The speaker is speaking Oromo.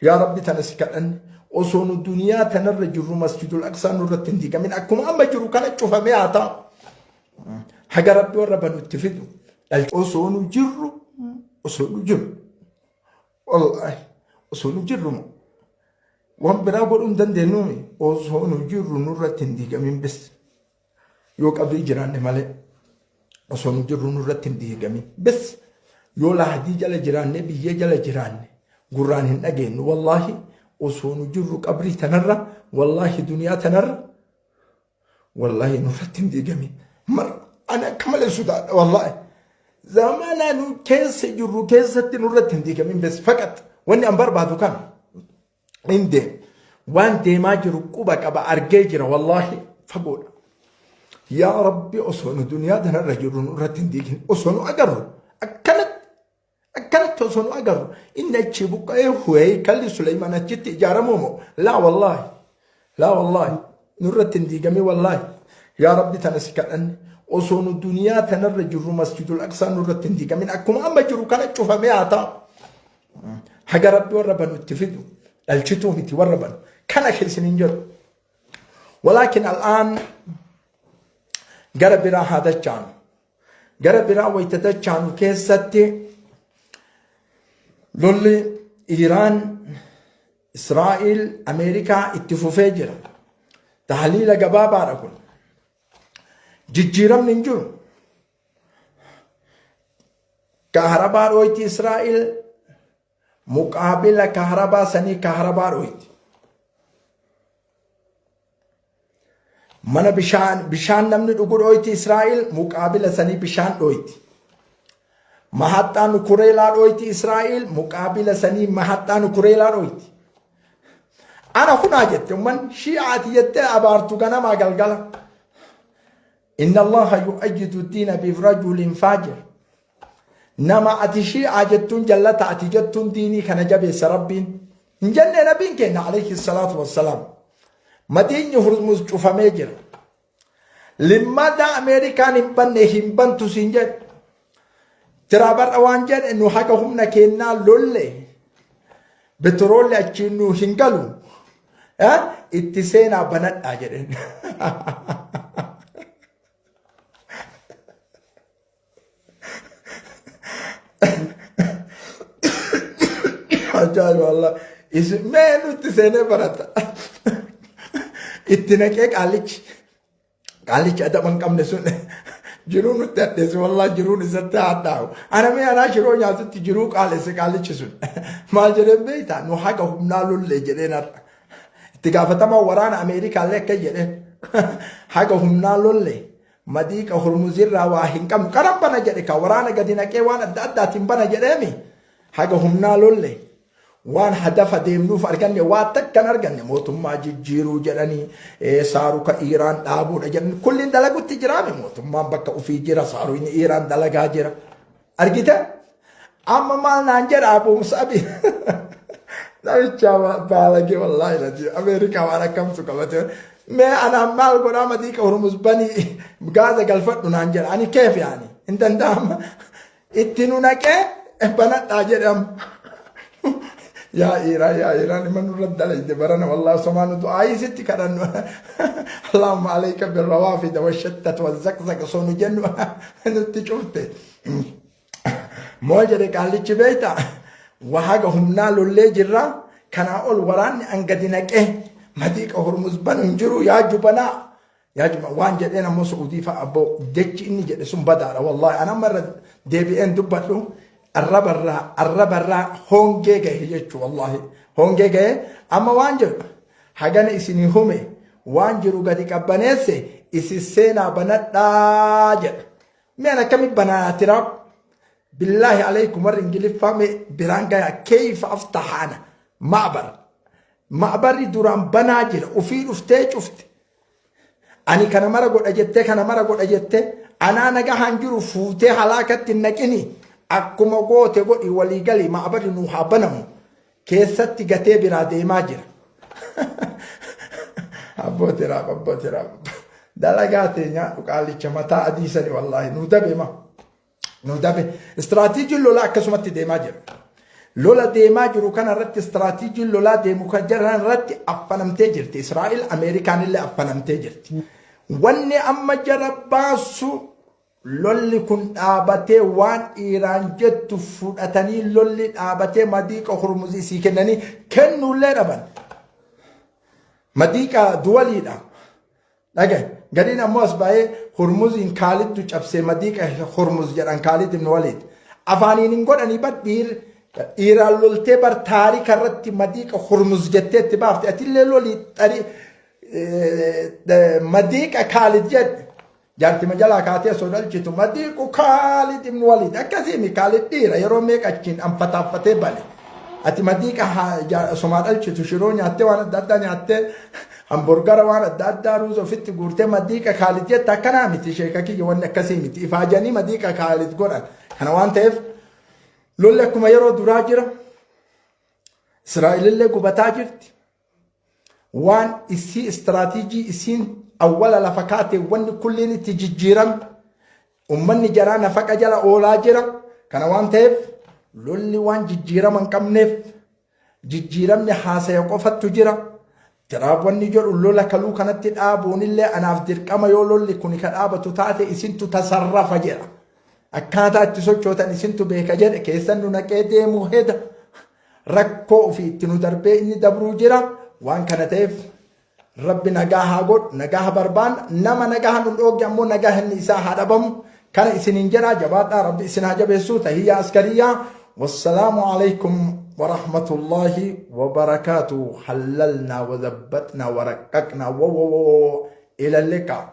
Yaa Rabbi tana si kadhanne osoo nu duniyaa tanarra jirru masjidul aqsaa nurratti hin diigamin akkuma amma jiru kana cufamee haa ta'u. Haga Rabbi warra banu itti fidu. Osoo nu jirru osoo nu jirru wallaahi osoo nu jirru waan biraa godhuu hin dandeenyuumi osoo nu jirru nurratti hin diigamin bis. Yoo qabrii jiraanne malee osoo nu jirru nurratti hin diigamin. Bes yoo lahdii jala jiraanne biyyee jala jiraanne gurraan hin dhageenyu wallaahi osoo nu jirru qabrii tanarra wallaahi duniyaa tanarra wallaahi nurratti hin diigamin. Mar ani akka malee sodaadha wallaahi. Zamana nu keessa jirru keessatti nurratti hin diigamin bes faqat wanni an barbaadu kana. Hin deemu. Waan deemaa jiru quba qaba argee jira wallaahi fagoodha. Yaa Rabbi osoo nu duniyaa tanarra jirru nurratti hin diigin osoo nu agarru akkanatti akkanatti osoo nu agarru inni achii buqqa'ee huwee kalli Suleymaan achitti ijaaramuu moo laa wallaahi laa wallaahi nurratti hin diigamin wallaahi yaa Rabbi tana si kadhanne osoo nu duniyaa tanarra jirru masjidul aqsaa nurratti hin diigamin akkuma amma jiru kana cufamee haa ta'u. Haga Rabbi warra banu itti fidu dhalchituu miti warra banu kana keessin hin jedhu. Walaakin al'aan gara biraa haa dachaanu. Gara biraa wayita dachaanu keessatti lolli Iiraan Israa'il Ameerikaa itti fufee jira. Tahliila gabaabaadha kun. Jijjiiramni hin jiru. Kaharabaa dhooyti Israa'el muqaabila kaharabaa sanii kaharabaa dhooyti. Mana bishaan bishaan namni dhugu dhooyti Israa'el muqaabila sanii bishaan dhooyti. Mahaxxaa nukureelaa dhooyti Israa'el muqaabila sanii mahaxxaa nukureelaa dhooyti. Ana kunaa jette umman shi'aati jettee abaartu ganamaa galgala. Inna Allaha yu'ayyidu diina birajulin faajir. Nama ati shii'aa jettuun jallata ati jettuun diinii kana jabeessa Rabbiin. Hin jennee nabiin keenya alayhi salaatu wassalaam. Madiinyi Hurmuz cufamee jira. Limmada Ameerikaan hin banne hin bantu siin jedhe. Tiraa bar'a waan jedhe nu haga humna keennaa lolle. Betroolli achiin nu hin galu. Itti seenaa banadhaa jedheen. Ajaa'iba Allah. Isin mee nutti seenee barata. Itti naqee qaallichi. Qaallichi adaba hin qabne sun jiruu nutti hadheesse wallaahi jiruun isatti hadhaa'u. Ana mee anaa shiroo nyaatutti jiruu qaalesse qaallichi sun. Maal jedheen beektaa nu haga humnaa lollee jedheen har'a. Itti gaafatamaa waraana Ameerikaallee akka jedheen haga humnaa lollee madiiqa hurmuzirraa waa hin qabnu karan bana jedhe ka waraana gadi naqee waan adda addaatiin bana jedheemi haga humnaa lollee Waan hadafa deemnuuf arganne waa takka hin arganne mootummaa jijjiiruu jedhanii saaruka Iiraan dhaabuudha jedhanii kulliin dalagutti jiraame mootummaan bakka ofii jira saaruun Iiraan dalagaa jira. Argite? Amma maal naan jedha Abuu Musabi. Namicha baalagee wallaahi lati Ameerikaa waan akkamtu qabate. Mee anaan maal godhaa madiiqa Hormuz banii gaaza galfadhu naan jedha ani keef yaani hin danda'ama. Itti nu naqee banadhaa jedhe amma. Yaa Iiraan yaa Iiraan ima nurra dalayde barana wallahi somaa nu du'aayii sitti kadhannu. Allahumma alayka birrawaafida washattat wazzaqzaq osoo nu jennu nutti cufte. Moo jedhe qaallichi beekta wahaga humnaa lollee jirra kanaa ol waraanni an gadi naqee madiiqa hormuz banu hin jiru yaa jubanaa Yaa juma waan jedheen ammoo Su'uudii fa'a abboo jechi inni jedhe sun badaadha wallaahi an amma irra deebi'een dubbadhu arrabarraa arrabarraa hongee gahe jechuu wallaahi hongee gahe amma waan jedhu hagana isinii hume waan jiru gadi qabbaneesse isin seenaa banadhaa jedha mee an akkami banaa tiraap billaahi alaykum warri ingiliffaa mee biraan gaya keeyfa aftahaana ma'bar Ma'barri duraan banaa jira. Ufii dhuftee cufte. Ani kana mara godha jettee kana mara godha jettee anaa nagahaan jiru fuutee halaakatti hin naqini. Akkuma goote godhi walii gali ma'barri nuu haa banamu. Keessatti gatee biraa deemaa jira. Abboo tiraaf abboo tiraaf. Dalagaa tee nyaadhu qaalicha mataa adii sani wallaahi nuu dabe ma. Nu dabe. Istiraatiijiin lolaa akkasumatti deemaa jira. Lola deemaa jiru kana irratti istiraatiijiin lolaa deemu kan jiran irratti affanamtee jirti. Israa'el Ameerikaan illee affanamtee jirti. Wanni amma jara baasu lolli kun dhaabatee waan Iiraan jettu fudhatanii lolli dhaabatee madiiqa Hormuz isii kennanii kennuullee dhaban. Madiiqa duwaliidha. Dhagaye. Gariin ammoo as ba'ee Hurmuziin Kaalidtu cabsee madiiqa Hurmuz jedhan Kaalid ibn Waliid. Afaaniin hin godhanii bar dhiir dhiiraan loltee bar taarika irratti madiiqa Hurmuz jettee itti baafte atillee lolii xarii madiiqa Kaalid jedhe. Jaartima jalaa kaatee osoo dhalchitu madiiqu Kaalid ibn Waliid akkasiimi Kaalid dhiira yeroo meeqa achiin anfataaffatee bane. Ati madiiqa somaa dhalchitu shiroo nyaattee waan adda addaa nyaattee hamburgara waan adda addaa ruuza ofitti guurtee madiiqa Kaalid jetta akkanaa miti sheeka kiyya wanni akkasii miti ifaajanii madiiqa Kaalid godhan. Kana waan ta'eef lolli akkuma yeroo duraa jira. Israa'elillee gubataa jirti. Waan isii istiraatiijii isiin awwala lafa kaate wanni kulliin itti jijjiirame ummanni jaraa nafaqa jala oolaa jira. Kana waan ta'eef lolli waan jijjiirama hin qabneef jijjiiramni haasaya qofattu jira. Tiraamp wanni jedhu lola kaluu kanatti dhaabuunillee anaaf dirqama yoo lolli kuni ka dhaabatu taate isintu tasarrafa jedha. Akkaataa itti sochootan isintu beeka jedhe keessan nu naqee deemuu heda. Rakkoo ofii itti nu darbee inni dabruu jira. Waan kana ta'eef Rabbi nagaa haa godhu, nagaa haa barbaanna. Nama nagaa nu dhoogge ammoo nagaa inni isaa haa dhabamu. Kana isiniin jedha jabaadhaa Rabbi isin haa jabeessu. Tahiyyaa askariyaa. Wassalaamu alaikum warahmatullaahi wabarakaatu. Hallalnaa wazabbatnaa waraqqaqnaa wo wo wo ila liqaa.